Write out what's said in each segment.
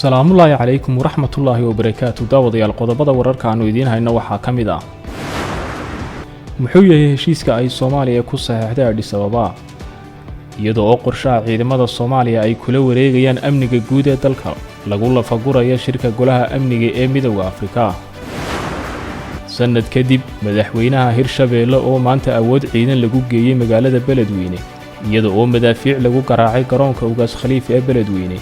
Salaamullaahi calaykum waraxmatullaahi wabarakaatu. Daawadayaal, qodobada wararka aanu idiin hayno waxaa ka mid ah: muxuu yahay heshiiska ay Soomaaliya ku saxeexday Adhis Ababa, iyadoo oo qorshaha ciidamada Soomaaliya ay kula wareegayaan amniga guud ee dalka lagu lafaguraya shirka golaha amniga ee Midowda Afrika? Sanad kadib, madaxweynaha Hirshabeelle oo maanta awood ciidan lagu geeyey magaalada Beledweyne, iyada oo madaafiic lagu garaacay garoonka Ugaas Khaliif ee Beledweyne.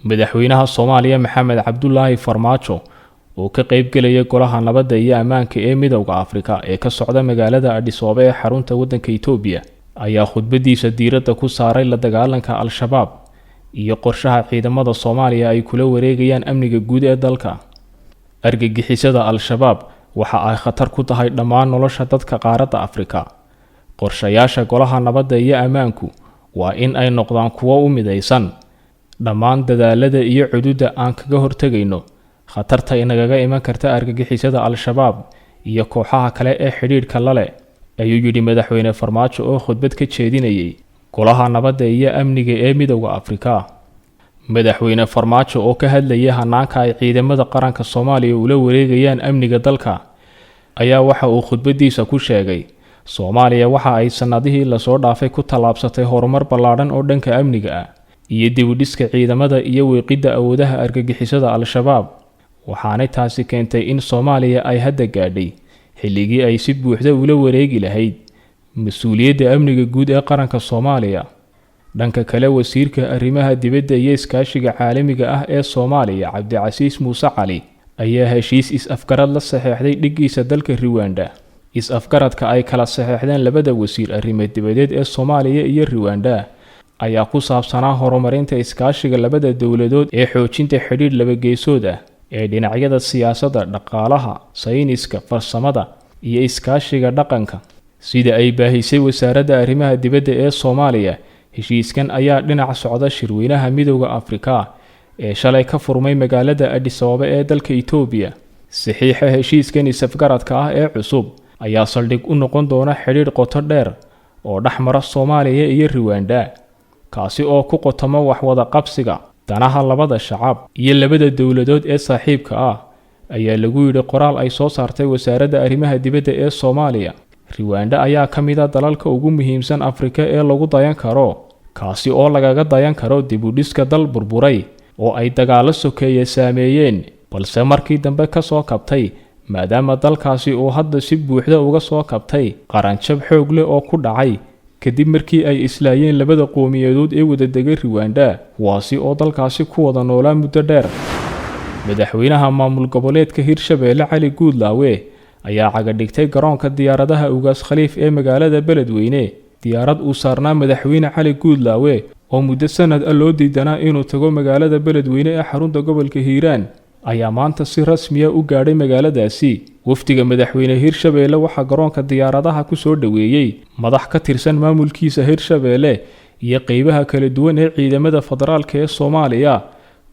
Madaxweynaha Soomaaliya Maxamed Cabdulaahi Farmaajo oo ka qaybgelaya golaha nabadda iyo ammaanka ee Midowda Afrika ee ka socda magaalada Adhis Ababa ee xarunta waddanka Itoobiya ayaa khudbadiisa diiradda ku saaray la dagaalanka Al-Shabaab iyo qorshaha ciidamada Soomaaliya ay kula wareegayaan amniga guud ee dalka. Argagixisada Al-Shabaab waxa ay khatar ku tahay dhammaan nolosha dadka qaaradda Afrika. Qorshayaasha golaha nabadda iyo ammaanku waa in ay noqdaan kuwo u midaysan dhammaan dadaalada iyo cududda aan kaga hortegayno khatarta inagaga iman karta argagixisada Al-Shabaab iyo kooxaha kale ee xidhiidhka la leh, ayuu yidhi madaxweyne Farmaajo oo khudbad ka jeedinayay golaha nabadda iyo amniga ee Midowda Afrika. Madaxweyne Farmaajo oo ka hadlayay hanaanka ay ciidamada qaranka Soomaaliya ula wareegayaan amniga dalka ayaa waxa uu khudbadiisa ku sheegay Soomaaliya waxa ay sanadihii lasoo dhaafay ku tallaabsatay horumar ballaadhan oo dhanka amniga ah iyo dib u dhiska ciidamada iyo weeqidda awoodaha argagixisada Al-Shabaab, waxaanay taasi keentay in Soomaaliya ay hadda gaadhay xilligii ay si buuxda ula wareegi lahayd mas-uuliyadda amniga guud ee qaranka Soomaaliya. Dhanka kale, wasiirka arrimaha dibadda iyo iskaashiga caalamiga ah ee Soomaaliya Cabdicasiis Muuse Cali ayaa heshiis is-afgarad la saxeexday dhiggiisa dalka Ruwanda. Is-afgaradka ay kala saxeexdeen labada wasiir arrimo dibadeed ee Soomaaliya iyo Ruwanda ayaa ku saabsanaa horumarinta iskaashiga labada dowladood ee xoojinta xidhiidh labageesood ah ee dhinacyada siyaasadda, dhaqaalaha, sayniska, farsamada iyo iskaashiga dhaqanka. Sida ay baahisay wasaaradda arrimaha dibadda ee Soomaaliya, heshiiskan ayaa dhinac socda shirweynaha Midowda Afrika ee shalay ka furmay magaalada Adhis Ababa ee dalka Itoobiya. Saxiixa heshiiskan is-afgaradka ah ee cusub ayaa saldhig u noqon doona xidhiidh qoto dheer oo dhex mara Soomaaliya iyo Ruwanda, kaasi oo ku qotoma waxwada qabsiga danaha labada shacab iyo labada dowladood ee saaxiibka ah, ayaa lagu yidhi qoraal ay soo saartay wasaaradda arrimaha dibadda ee Soomaaliya. Ruwanda ayaa ka mid a dalalka ugu muhiimsan Afrika ee lagu dayan karo, kaasi oo lagaga dayan karo dib u dhiska dal burburay oo ay dagaallo sokeeye saameeyeen, balse markii dambe ka soo kabtay, maadaama dalkaasi uu hadda si buuxda uga soo kabtay qaranjab xoog leh oo ku dhacay kadib markii ay islaayeen labada qowmiyadood ee wadadegay Ruwanda, kuwaasi oo dalkaasi ku wada noolaa muddo dheer. Madaxweynaha maamul goboleedka Hirshabeelle Cali Guudlaawe ayaa cagadhigtay garoonka diyaaradaha Ugaas Khaliif ee magaalada Beledweyne. Diyaarad uu saarnaa madaxweyne Cali Guudlaawe oo muddo sanad ah loo diidanaa inuu tago magaalada Beledweyne ee xarunta gobolka Hiiraan ayaa maanta si rasmiya u gaadhay magaaladaasi. Wafdiga madaxweyne Hirshabeelle waxaa garoonka diyaaradaha ku soo dhoweeyey madax ka tirsan maamulkiisa Hirshabeelle iyo qeybaha kala duwan ee ciidamada federaalka ee Soomaaliya.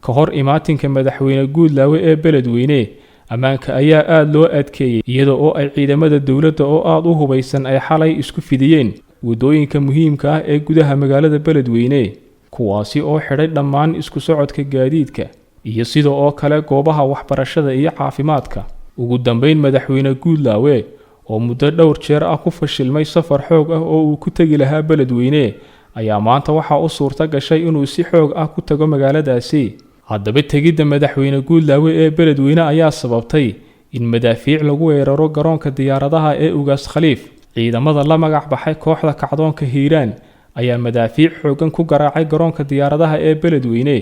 Ka hor imaatinka madaxweyne Guudlaawe ee Beledweyne, ammaanka ayaa aada loo adkeeyey, iyada oo ay ciidamada dowladda oo aada u hubaysan ay xalay isku fidiyeen waddooyinka muhiimka ah ee gudaha magaalada Beledweyne, kuwaasi oo xidhay dhammaan isku socodka gaadiidka iyo sida oo kale goobaha waxbarashada iyo caafimaadka. Ugu dambeyn, madaxweyne Guudlaawe oo muddo dhowr jeer ah ku fashilmay safar xoog ah oo uu ku tegi lahaa Beledweyne ayaa maanta waxaa u suurta gashay inuu si xoog ah ku tago magaaladaasi. Haddaba, tegidda madaxweyne Guudlaawe ee Beledweyne ayaa sababtay in madaafiic lagu weeraro garoonka diyaaradaha ee Ugaas Khaliif. Ciidamada la magac baxay kooxda kacdoonka Hiiraan ayaa madaafiic xooggan ku garaacay garoonka diyaaradaha ee Beledweyne,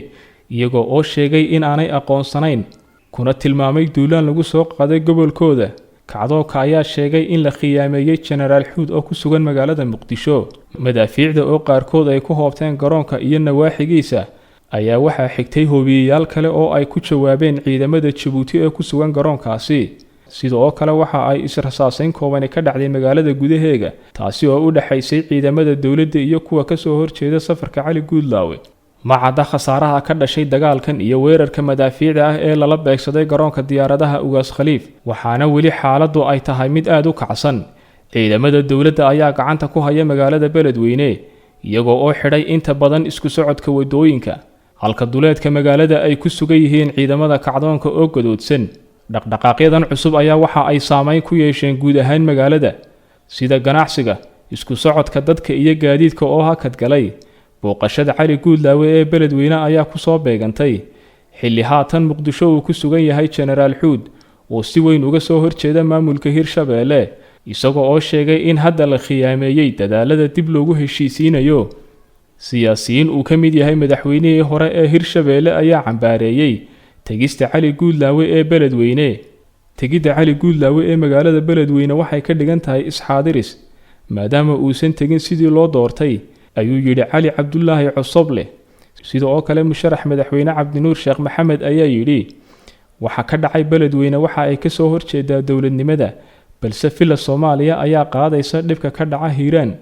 iyagoo oo sheegay in aanay aqoonsanayn kuna tilmaamay duulaan lagu soo qaaday gobolkooda. Kacdoonka ayaa sheegay in la khiyaameeyey Jenaraal Xuud oo ku sugan magaalada Muqdisho. Madaafiicda oo qaarkood ay ku hoobteen garoonka iyo nawaaxigiisa ayaa waxaa xigtay hoobiyeyaal kale oo ay ku jawaabeen ciidamada Jabuuti ee ku sugan garoonkaasi. Sidoo kale waxa ay israsaaseyn koobani ka dhacday magaalada gudaheega, taasi oo u dhexaysay ciidamada dowladda iyo kuwa kasoo horjeeda safarka Cali Guudlaawe. Ma cadda khasaaraha ka dhashay dagaalkan iyo weerarka madaafiicda ah ee lala beegsaday garoonka diyaaradaha Ugaas Khaliif, waxaana weli xaaladdu ay tahay mid aada u kacsan. Ciidamada dowladda ayaa gacanta ku haya magaalada Beledweyne, iyagoo oo xidhay inta badan isku socodka wadooyinka, halka duleedka magaalada ay ku sugan yihiin ciidamada kacdoonka oo gadoodsan. Dhaqdhaqaaqyadan cusub ayaa waxa ay saameyn ku yeesheen guud ahaan magaalada, sida ganacsiga, isku socodka dadka iyo gaadiidka oo hakad galay. Booqashada Cali Guudlaawe ee Beledweyne ayaa kusoo beegantay xilli haatan Muqdisho uu ku sugan yahay Jenaraal Xuud oo si weyn uga soo horjeeda maamulka Hirshabeelle, isagoo oo sheegay in hadda la khiyaameeyey dadaalada dib loogu heshiisiinayo. Siyaasiyiin uu ka mid yahay madaxweynihii hore ee Hirshabeelle ayaa cambaareeyey tegista Cali Guudlaawe ee Beledweyne. Tegidda Cali Guudlaawe ee magaalada Beledweyne waxay ka dhigan tahay isxaadiris, maadaama uusan tegin sidii loo doortay, ayuu yidhi Cali Cabdulaahi Cosoble. Sida oo kale musharax madaxweyne Cabdinuur Sheekh Maxamed ayaa yidhi, waxa ka dhacay Beledweyne waxa ay kasoo horjeedaa dowladnimada, balse Villa Soomaaliya ayaa qaadaysa dhibka ka dhaca Hiiraan.